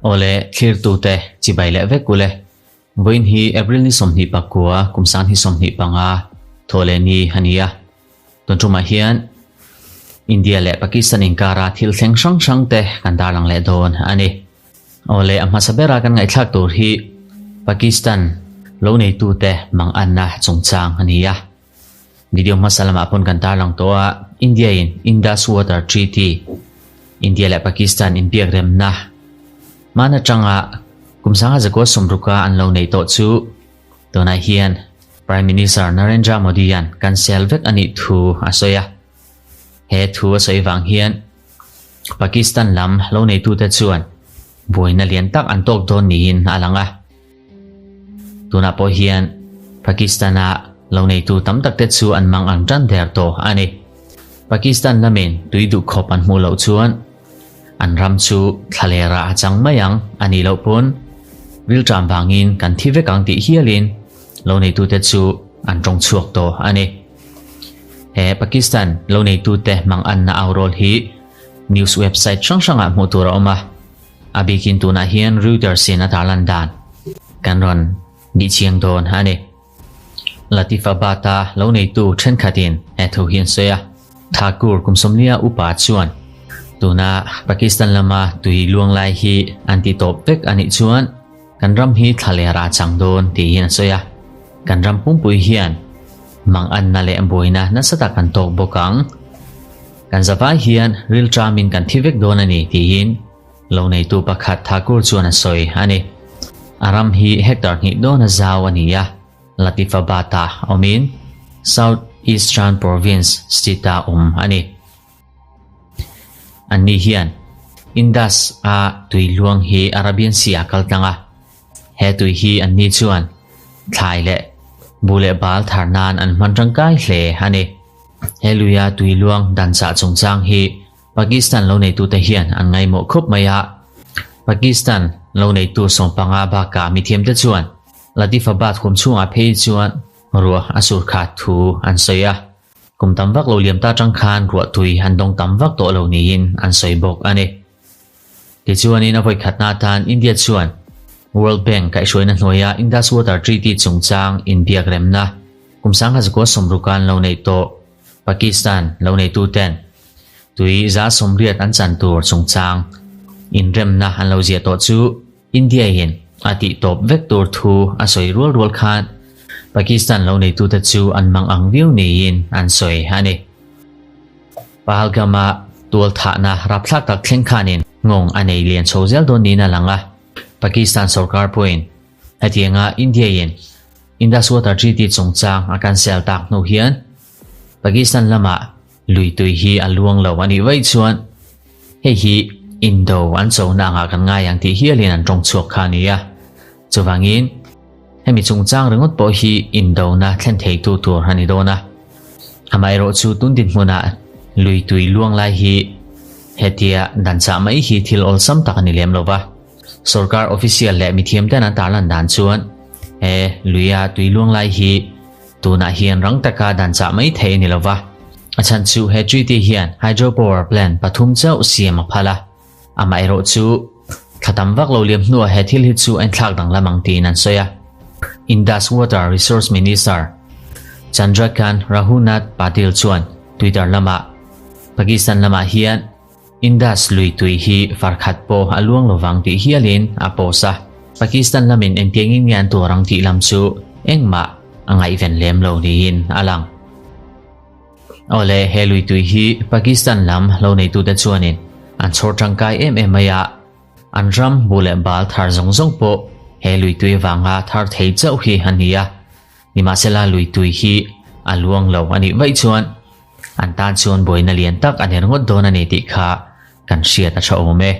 Awle, thlirtute chibai leh vek ule. Vawiin hi April ni 29 kum 2025 thawhleh ni a ni a. Tun tumah hian India leh Pakistan inkara thil thleng hrang hrang te kan darlang leh dawn a ni. Awle, a hmasa bera kan ngaihthlak tur hi Pakistan lo neitute manganna chungchang a ni a. Video hmasa lamah pawn kan tarlang tawh a, India in Indus Water Treaty, India leh Pakistan inbiak remna, hman atanga kum 1960 an lo neih tawh chu tunah hian Prime Minister Narendra Modi-a'n cancel vek a nih thu a sawi a. He thu a sawi vang hian Pakistan lam lo neitute chuan buaina lian tak an tawk dawn niin a lang a. Tunah pawh hian Pakistan-a lo neitu tam takte chu an mang ang tan der tawh a ni. Pakistan lamin tui duh khawp an hmuh loh chuan an ram chu thlalera a chang mai ang a nih loh pawn rilṭam vangin kan thi vek ang tih hialin lo neitute chu an tawng chhuak tawh a ni. He Pakistan lo neitute mang anna au rawl hi news website hrang hrangah hmuh tur a awm a. A bikin tunah hian Reuters in a tarlan dan kan rawn bih chiang dawn a ni. Latifabad-a lo neitu thenkhatin he thu hi an sawi a, Thakur kum sawmlia upa chuan tuna Pakistan lama tui luang lai hi an ti tawp vek a nih chuan kan ram hi thla leh rah chang dawn tiin a sawi a. Kan ram pumpui hian manganna leh buaina nasa tak kan tawk bawk ang. Kan zavai hian rilṭamin kan thi vek dawn a ni tiin lo neitu pakhat Thakur chuan a sawi a ni. A ram hi hectare hnih dawna zau a ni a, Latifabad-ah awmin South Eastern Province state-ah awm a ni. Anni hian Indus-a tui luang hi Arabian Sea-ah kal tlang a, he tui hi anni chuan thlai leh bu leh bal thar nan an hman tangkai hle a ni. He luia tui luang dan chah chungchang hi Pakistan lo neitute hian an ngaihmawh khawp mai a, Pakistan lo neitu sawmpanga bakah mithiamte chuan Latifabad kum chhungah phei chuan ruah a sur khat thu an sawi a, kum tam vak lo liam ta tang khan ruah tui an dawng tam vak tawh lo niin an sawi bawk a ni. Tichuanin a vawikhatna atan India chuan World Bank kaihhruaina hnuaia Indus Water Treaty chungchang inbiak remna kum 1960 an lo neih tawh Pakistan lo neituten tui 80% an chan tur chungchang inremna an lo ziah tawh chu India in a tih tawp vek tur thu a sawi rual rual khan Pakistan lo neitute chu an mang ang viau niin an sawi a ni. Pahalgam-a tual thahna rapthlak tak thleng khanin nghawng a nei lian chho zel dawn niin a lang a, Pakistan sorkar pawhin hetianga India-in Indus Water Treaty chungchang a cancel tak hnu hian Pakistan lamah lui tui hi a luang lo a nih vaih chuan hei hi Indo an chona angah kan ngai ang tih hialin an tawng chhuak kha a ni a. Chuvangin hemi chungchang ringawt pawh hi Indona thlen theitu tur a ni dawn a. Amaherawhchu tun dinhmunah lui tui luang lai hi hetia dan chah mai hi thil awlsam tak a ni lem lo va. Sorkar official leh mithiamten an tarlan dan chuan he luia tui luang lai hi tunah hian rang taka dan chah mai thei a ni lo va. A chhan chu he treaty hian hydropower plant pathum chauh siam a phal a. Amaherawhchu thla tam vak lo liam hnuah he thil hi chu a inthlak danglam ang tiin an sawi a. Indus Water Resource Minister Chandrakant Raghunath Patil chuan Twitter lamah Pakistan lamah hian Indus lui tui hi far khat pawh a luang lovang tih hialin a post a. Pakistan lamin engtiangin nge an tuar ang tih lam chu engmah a ngaihven lem lo niin a lang. Awle, he lui tui hi Pakistan lam lo neitute chuanin an chhawr tangkai em em mai a, an ram bu leh bal thar zawng zawng pawh he lui tui avanga thar thei chauh hi a ni a. Nimahsela lui tui hi a luang lo a nih vaih chuan an tan chuan buaina lian tak a ner ngawt dawn a ni tih kha kan hriat a tha awm e.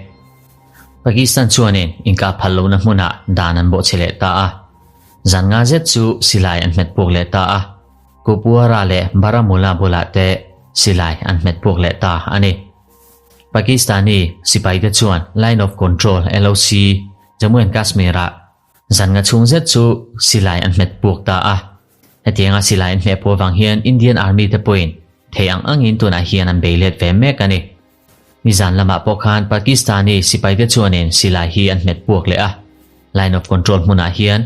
Pakistan chuanin inkah phal lohna hmunah dan an bawhchhe leh ta a, zan nga zet chu silai an hmet puak leh ta a, Kupwara leh Baramulla bulah te silai an hmet puak leh ta a ni. Pakistani sipaite chuan Line of Control, LOC, Jammu and Kashmir-ah Zan nga chhung zet chu silai an hmet puak ta a. Hetianga silai an hmeh puah vang hian Indian Army te pawhin thei ang angin tunah hian an bei let ve mek a ni. Nizan lamah pawh khan Pakistani sipaite chuanin silai hi an hmet puak leh a, Line of Control hmunah hian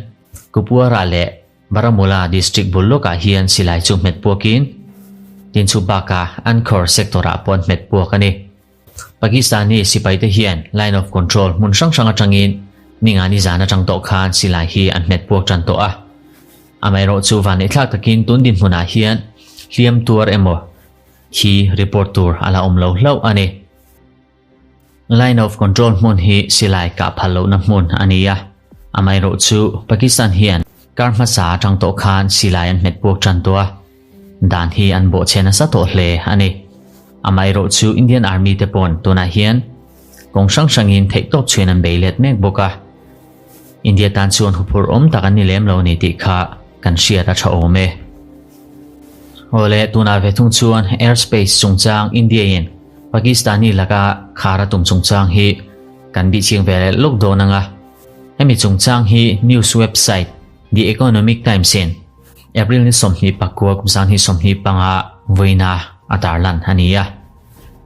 Kupwara leh Baramulla district bul lawkah hian silai chu hmet puakin tin chu bakah Anchor sector-ah pawh an hmet puak a ni. Pakistani sipaite hian Line of Control hmun hrang hrang atangin ningani zan atang tawh khan silai hi an hmet puak tan tawh a. Amaherawhchu vanneihthlak takin tun dinhmunah hian hliam tuar emaw hi report tur a la awm lo hlauh a ni. Line of Control hmun hi silai kah phal lohna hmun a ni a, amaherawhchu Pakistan hian kar hmasa atang tawh khan silai an hmet puak tan tawh a, dan hi an bawhchhe nasa tawh hle a ni. Amaherawhchu Indian Army te pawn tunah hian kawng hrang hrangin theihtawp chhuin an bei let mek bawk a, India tan chuan huphurh awm tak an ni lem lo a ni tih kha kan hriat a tha awm e. Awle, tunah ve thung chuan airspace chungchang India in Pakistani laka khar a tum chungchang hi kan bih chiang ve leh lawk dawn ang a. Hemi chungchang hi news website The Economic Times in April ni 24 kum 2025 vawiina a tarlan a ni a.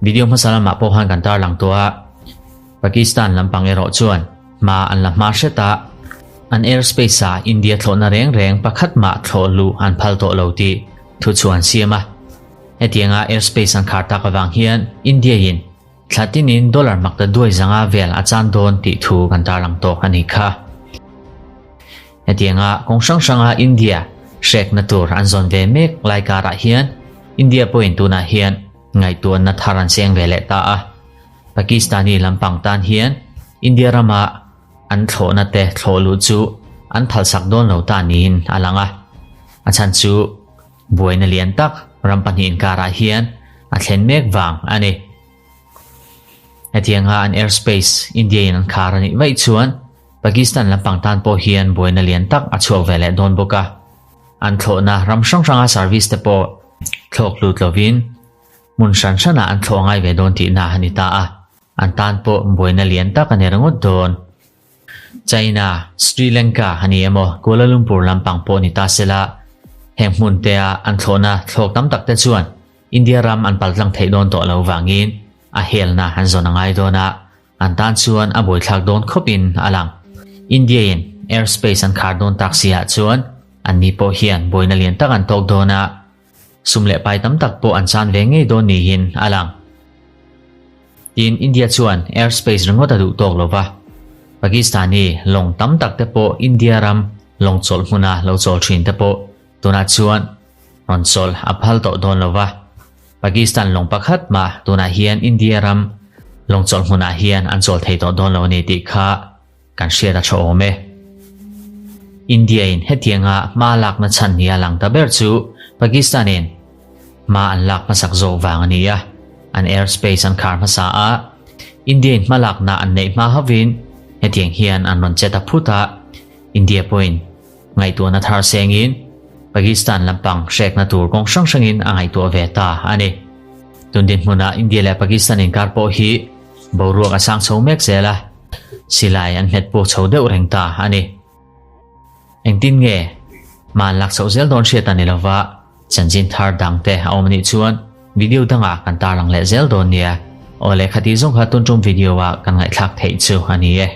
Video hmasa lamah pawh khan kan tarlang tawh a. Pakistan lampang erawh chuan hma an la hma hret a, an airspace ah India thlawhna reng reng pakhat mah thlawh luh an phal tawh lo tih thu chu an siam a. Hetianga airspace an khar tak avang hian India in thla tinin dollar makta duai zanga vel a chan dawn tih thu kan tarlang tawk a nih kha. Hetianga kawng hrang hranga India hrekna tur an zawn ve mek lai karah hian India pawhin tunah hian ngaihtuahna thar an seng ve leh ta a. Pakistani lampang tan hian India rama an thlawhna te thlawh luh chu an phalsak dawn lo ta niin a lang a. A chhan chu buaina lian tak ram pahnih inkarah hian a thlen mek vang a ni. Hetianga an airspace India in an khar a nih vaih chuan Pakistan lampang tan pawh hian buaina lian tak a chhuak ve leh dawn bawk a. An thlawhna ram hrang hranga service te pawh thlawk lut lovin Hmun hran hranah an thlawh ngai ve dawn tihna a ni ta a, an tan pawh buaina lian tak a ni ringawt dawn. China, Sri Lanka a ni emaw Kuala Lumpur lampang pawh ni ta sela, heng hmun tea an thlawhna thlawk tam tak te chuan India ram an paltlang theih dawn tawh lo vangin a helna an zawn a ngai dawn a, an tan chuan a buaithlak dawn khawpin a lang. India-in airspace an khar dawn tak si ah chuan anni pawh hian buaina lian tak an tawk dawn a, Sum leh pai tam tak pawh an chan ve ngei dawn niin a lang. Tin, India chuan airspace ringawt a duh tawk lo va, Pakistani lawng tam tak te pawh India ram lawng chawlh hmuna lo chawl thin te pawh tunah chuan rawn chawlh a phal tawh dawn lo va. Pakistan lawng pakhat mah tunah hian India ram lawng chawlh hmunah hian an chawl thei tawh dawn lo a ni tih kha Kan hriat a tha awm e. India in hetianga hma lakna chhan nia lang ta ber chu Pakistan in hma an lak hmasak zawk vang a ni a, an airspace an khar hmasa a, India in hma lakna an neih hma hovin hetiang hian an rawn che ta phut a, India pawhin ngaihtuahna thar sengin Pakistan lampang hrekna tur kawng hrang hrangin a ngaihtuah ve ta a ni. Tun dinhmunah India leh Pakistan inkar pawh hi boruak a sang chho mek zel a. Silai an hmet puk chho deuh reng ta a ni. Engtin nge man lak chhoh zel dawn hriat a ni lova, chanchin thar dang te a awm anih chuan video dangah kan tarlang leh zel dawn nia. Aw lehkha tih zawng kha tun tum video ah kan ngaihthlak theih chu a ni e.